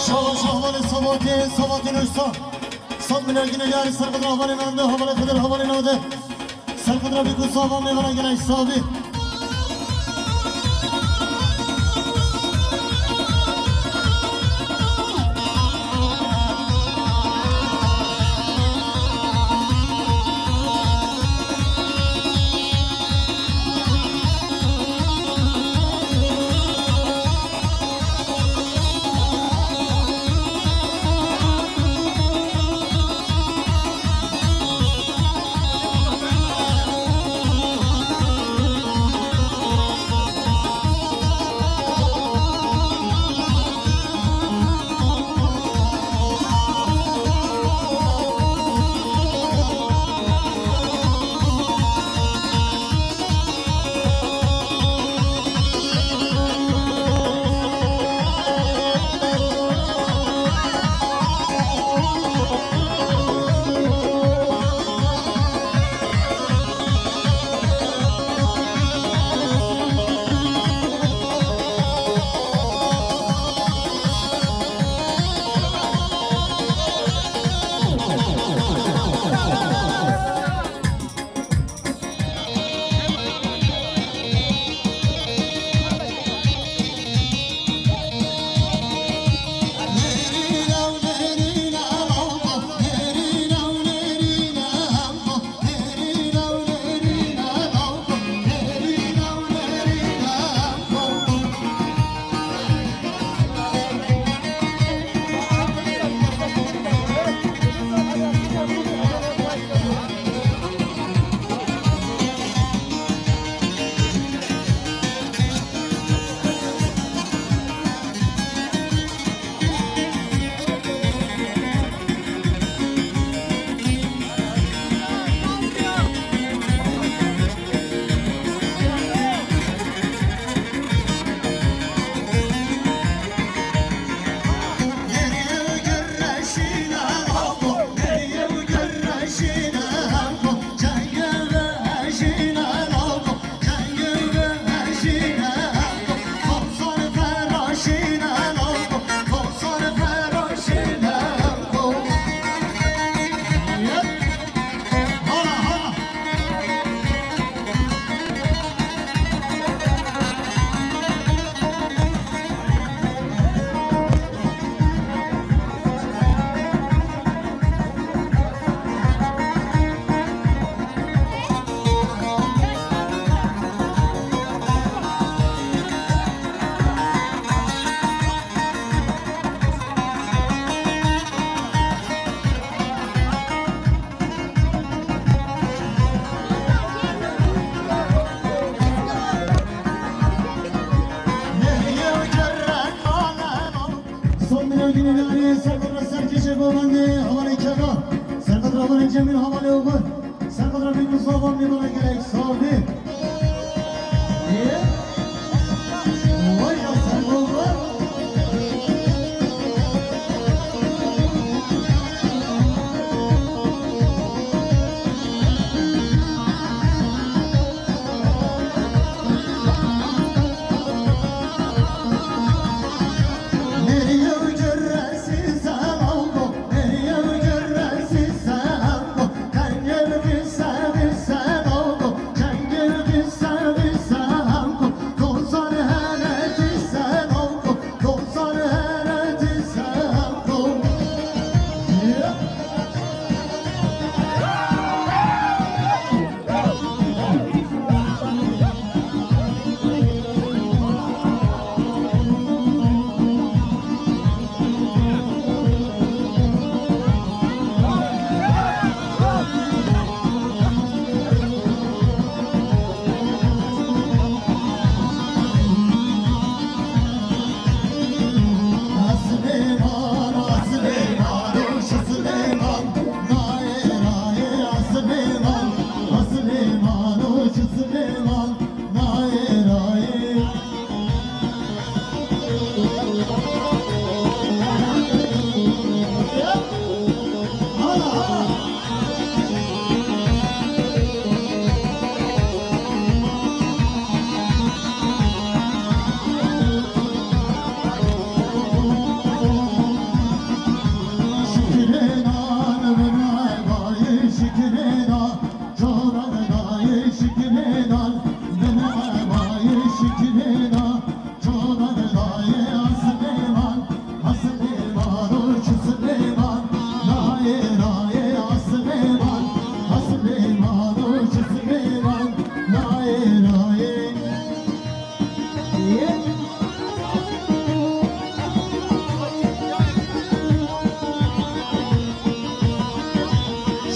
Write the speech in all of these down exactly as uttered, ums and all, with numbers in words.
Şabaş, hevalê Sabatê, Sabatê Nuşsa. Sed milyar gine yarî ser qedra hevalê navde, hevalê Xedir, hevalê navde. Ser qedra bî ku savan mêvana gelek sabî. Binêdarê serqedra serkêşê govendê hevalê Keka, serqedra hevalê Cemîl hevalê Oxir, serqedra Bîk û Savan mêvana gelek savê. Ê? Vay ya serqedra.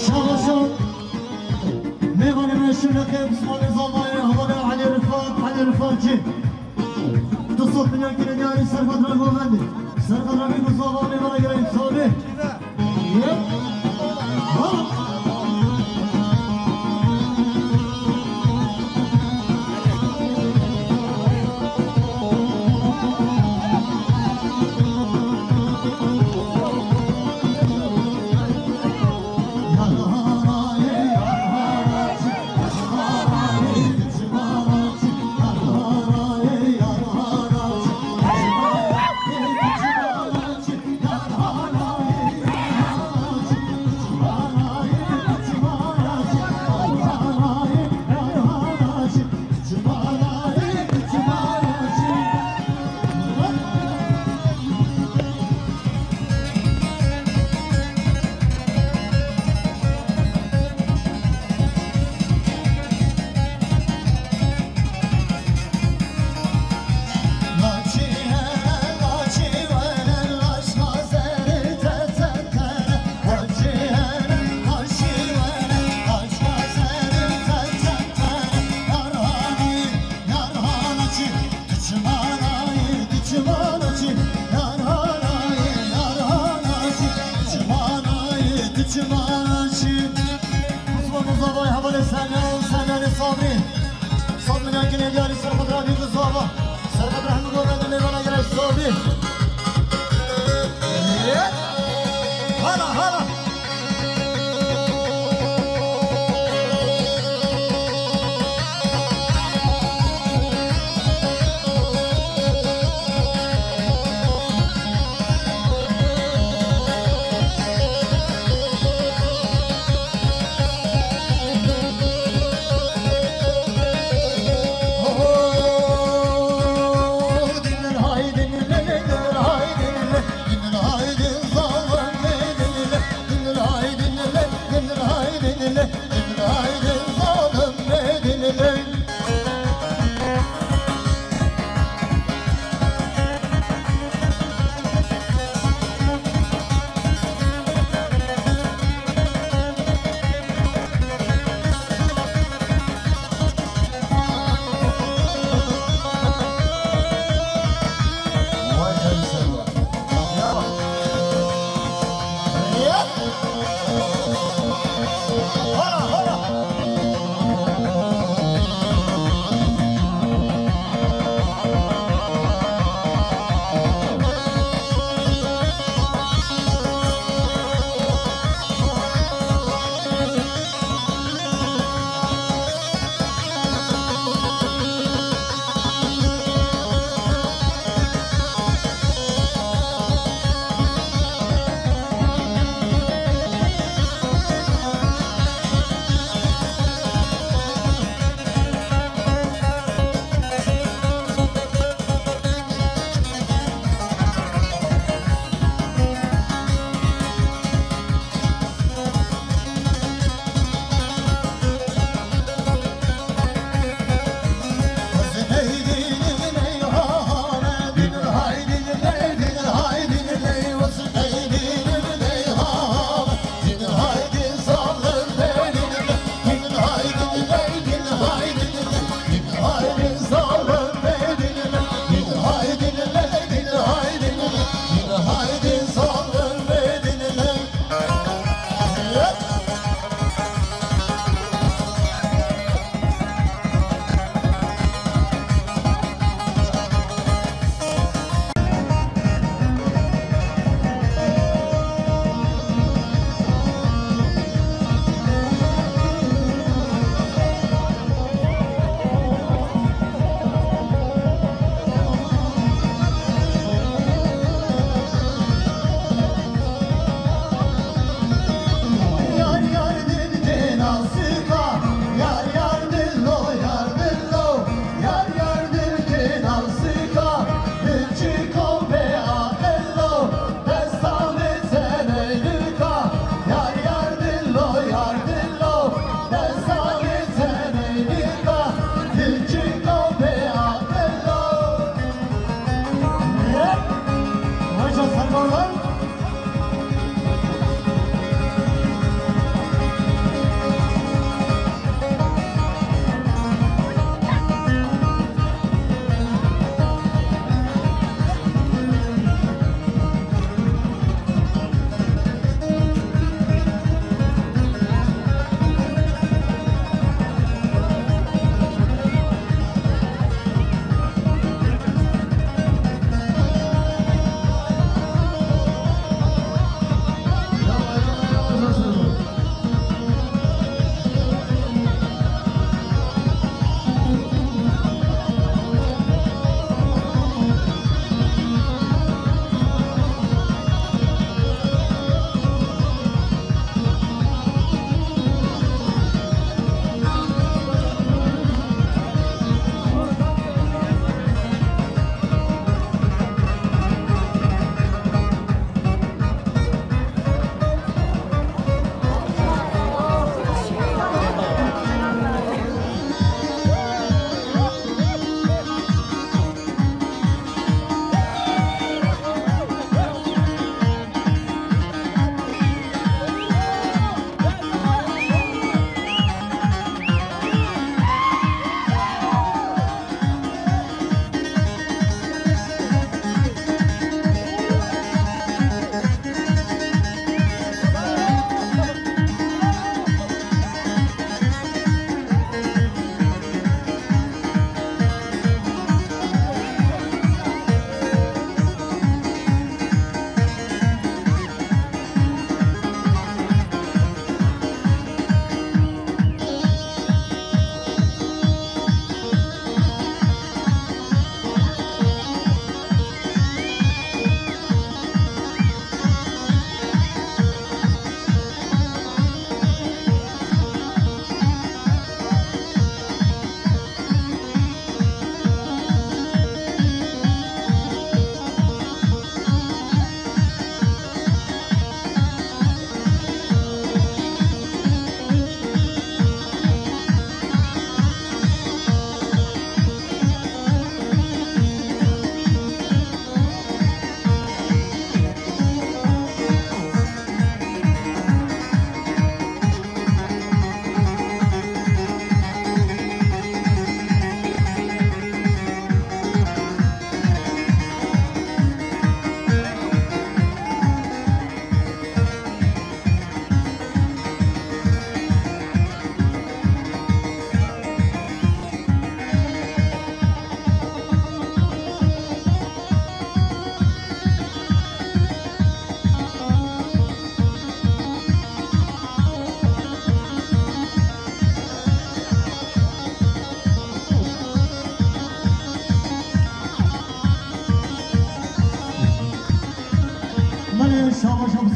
Şabaşo. Mêvanê me şirnexê Osmanê Zavayê, hevalê Elî Rifat, Elî Rifatçî. Du sed milyon kirê diyarî serqedra govendê. Serqedra Bîk û Savan mêvana gelek savê. Yep. Ha.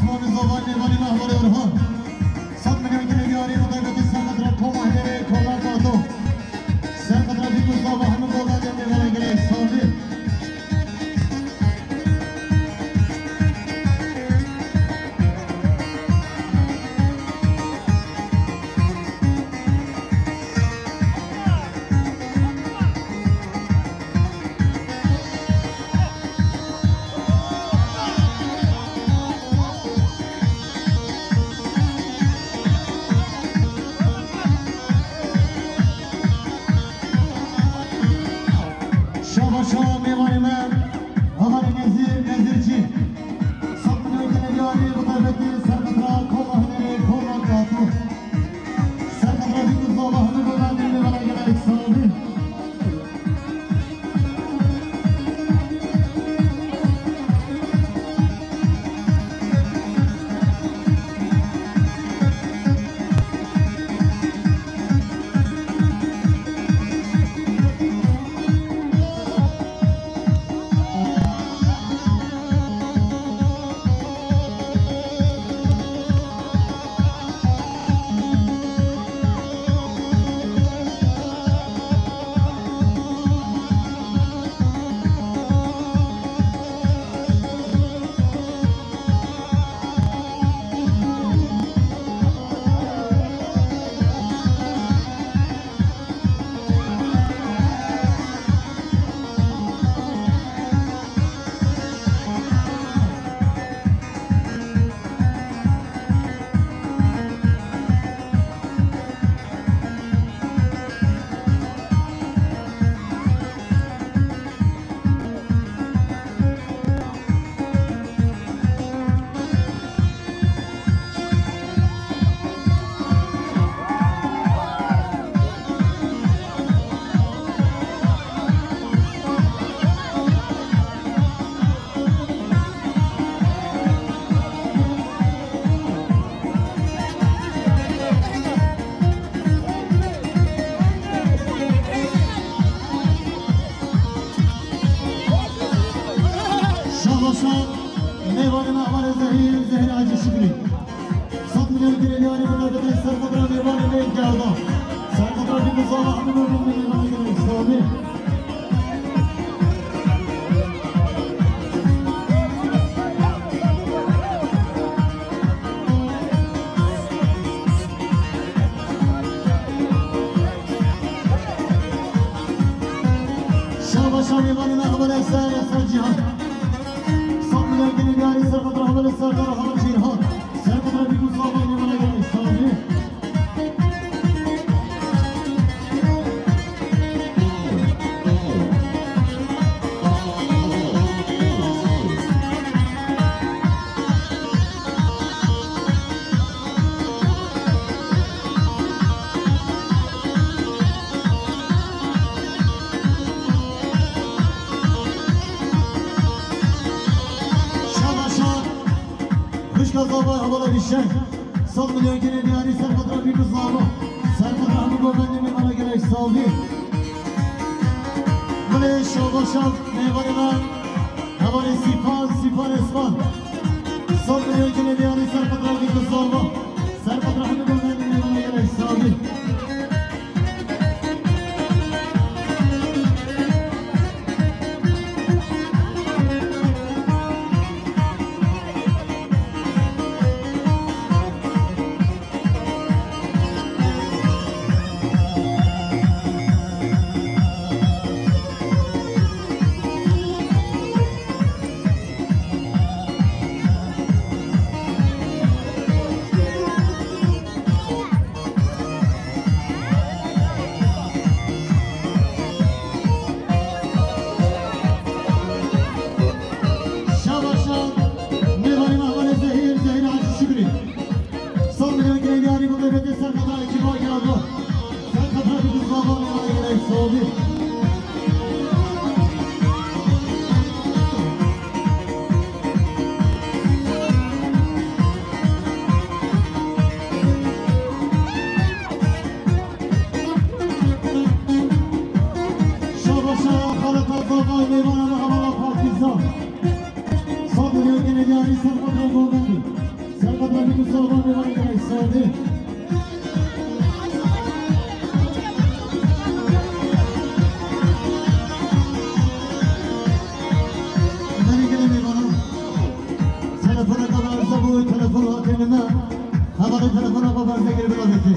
Zavan, mêvanê me hevalê Orhan. Sed milyon kilo diyarî, bi taybetî serqedra Koma Hêrê, Koma Kato. Serqedra Bîk û Zava hemû govendên mêvana gelek sazî. Şaba şaba mêvanê me, hevalê Nezîr, Nezîrçî. Sed milyon kilo diyarî, bi taybetî serqedra Koma Hunerê, Koma Kato. Serqedra Bîk û Zava hemû govendên mêvana gelek sazî. Şabaşa mêvanê me hevalê Zehîr, Zehîr Hacî Şükrî. Sed milyon kilo diyarî, bi taybetî serqedra mêvanê me gerda. Serqedra Bîk û Zava hemû mêvanê gelek sazî. Şabaşa mêvanê me hevalê Eser, Eser Cîhan. Sed milyon kilo diyarî, serqedra hevalê Serdar, hevalê Cîhan. Serqedra Bîk û Zava mêvana gelek sazî. Şabaşa xwişka Zava hevala Bîşen. Sed milyon kilo diyarî, serqedra Bîk û Zava. Serqedra hemû govendên mêvana gelek sazî. Milê şabaşa mêvanê me. Hevalê Sîpan, Sîpan Esman. Sed milyon kilo diyarî, serqedra Bîk û Zava. Serqedra hemû govendên mêvana gelek sazî. Şabaşa mêvanê me hevalê Zehîr, Zehîr Hacî Şükrî. Sed milyon kilo diyarî, bi taybetî serqedra ekîba gerda. Serqedra Bîk û Zava mêvanê gelek sazî. Şabaşa xaleta Zavayê mêvana me hevala Partîzan. Sed milyon kilo diyarî, serqedra govendî. Mustafa Bey, Sadi. Beni gelin bana. Telefona kadar bu telefon hakkında. Havalı telefona kadar zengin bir adeti.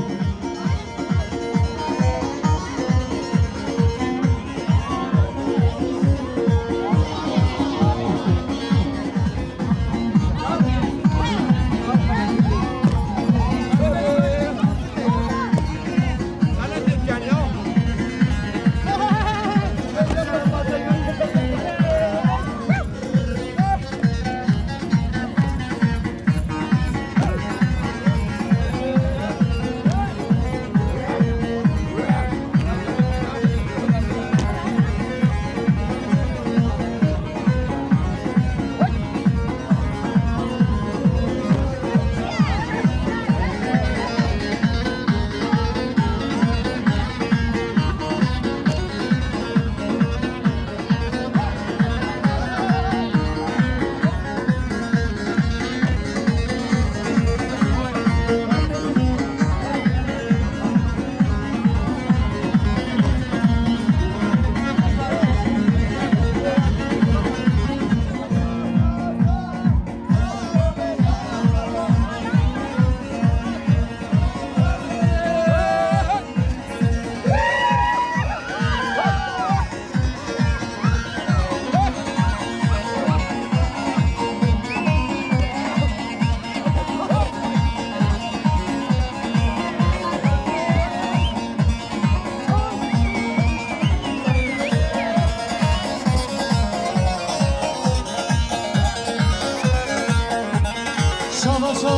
Şabaşa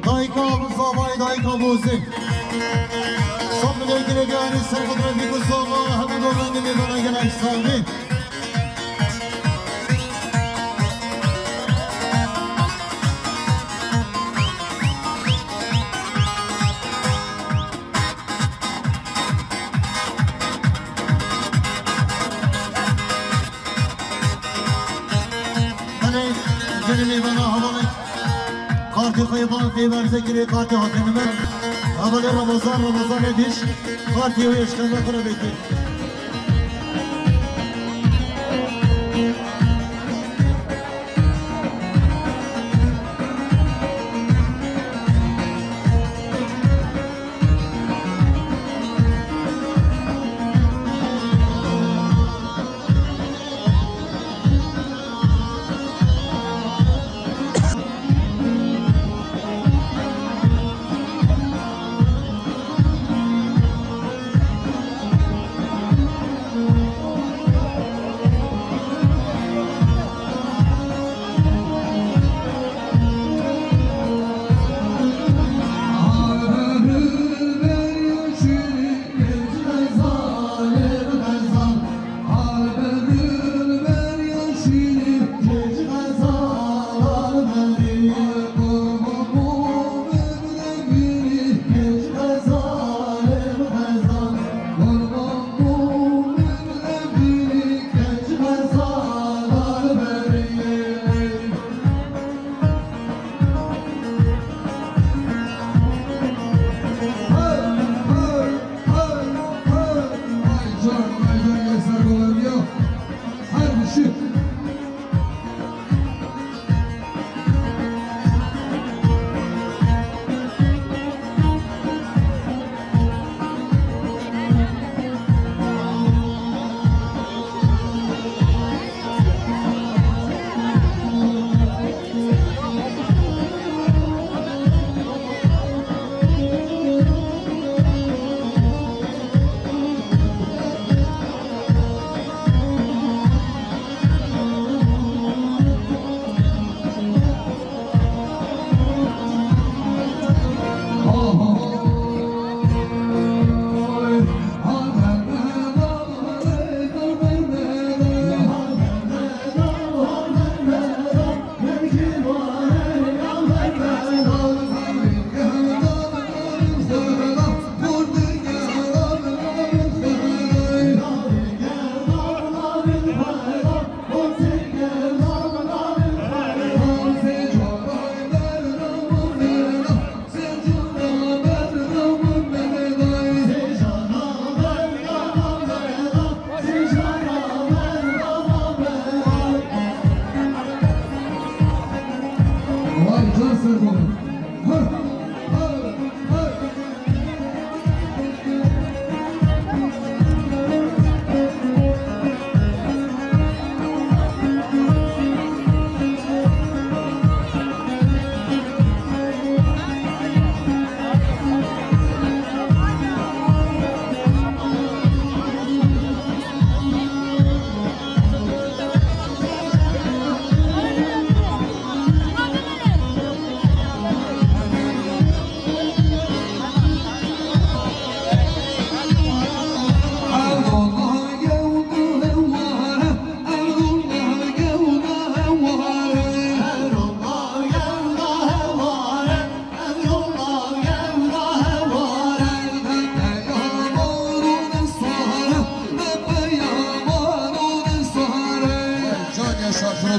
dayka bu zavay dayka bozi. Sop bile gire gari ser fotoğrafı bu zava hadi dolandı bir bana gelen saldı. Belê, gelê mêvana hevalê. Kartê xwe yê bang tê berze kirê, kartê hatine me. Hevalê Ramazan, Ramazan Rediş. Kartê wê eşkene xwe re vekir.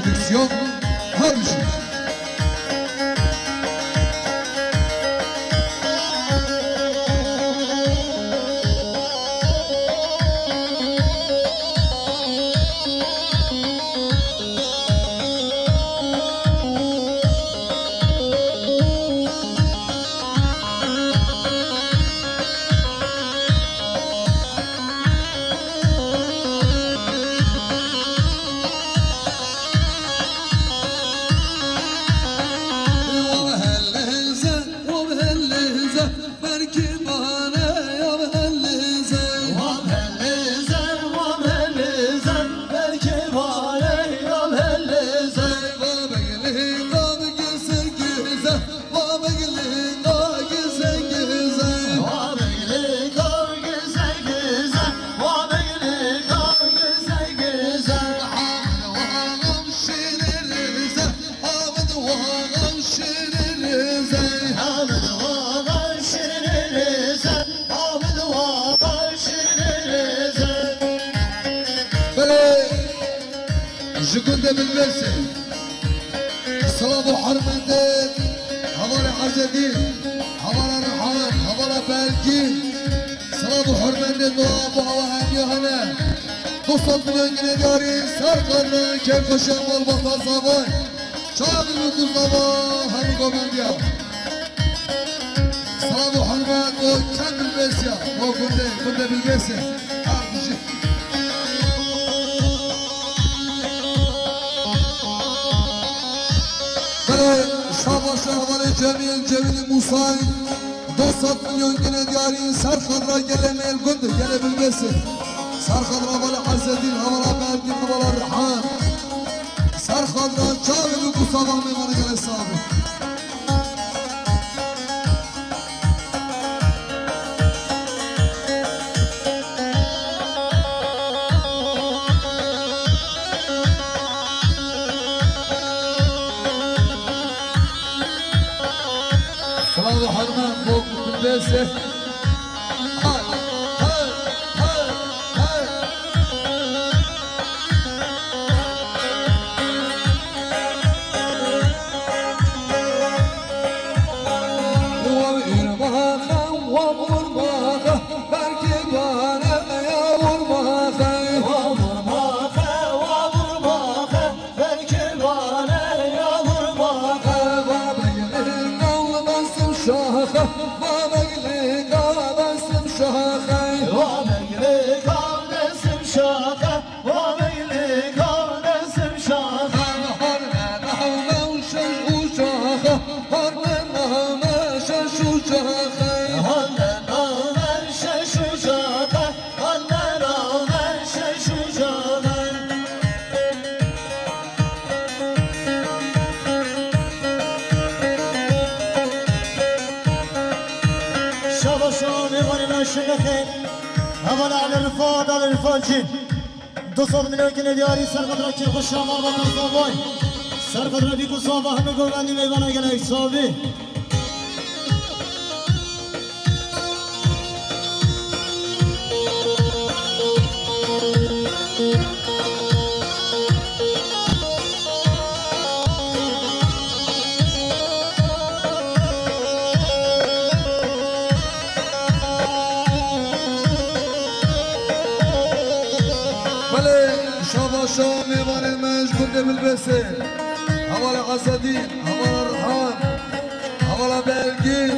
Diksyon, her şey. Belê, ji gundê Bilbêsê. Silav û hurmetê hevalê Ezedîn, hevala Rihan, hevala Belgîn. Silav û hurmetê dua bo hewa hemiya hene. Du sed milyon ginê diyarî ser qadra kêfxweşiya malbata Zavay. Çavir û ku zava hemî govendiya. Silav û hurmet bo kend Bilbêsiya, bo gundê, gundê Bilbêsê. Her bijî. Belê, şabaş hevalê Cemîl, Cemîlî Musay. Du sed milyon ginê diyarî ser qadra gelê mêl gund, gelê Bilbêsê. Ser qadra hevala Ezedîn, hevala Belgîn, hevala Rihan. Ser qadra çavê û ku zava mêvanê gelê Savê. Silav û hurmet bo Bilbêsê. Hey, hey, hey, hey. Wa îrmaxe, wa urmaxe, belkî bane ya urmaxe. Wa urmaxe, wa urmaxe, belkî bane ya urmaxe. Va begilê kal besim şaxe, va begilê kal besim şaxe. Va begilê kal besim şaxe. Wa beylê kal besim şaxe. Hande name şeş û şaxe. Hande name şeş û şaxe. Hande name şeş û şaxe. Hande name şeş û şaxe. Şabaş şabaş, mêvanê me şinexê. Hevala Elî Rifat, Elî Rifat Cîn. Du sed milyon ginê diyarî ser qadra kêfxweşiya malbata Zavay. Ser qadra vî ku zava hemî govendî mêvana gelek Savî. Belê, şabaşa mêvanê me ji gundê Bilbêsê. Hevala Ezedîn, hevala Rihan, hevala Belgîn.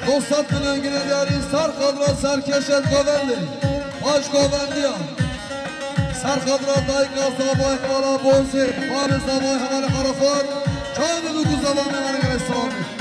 Du sed milyon ginê diyarî ser qadra serkêşê govendê. Baş govendiya. Ser qadra dayika Zavay hevala Bozê, babê Zavay hevala Arafat. Çavê û ku zava mêvanê gelê Savê.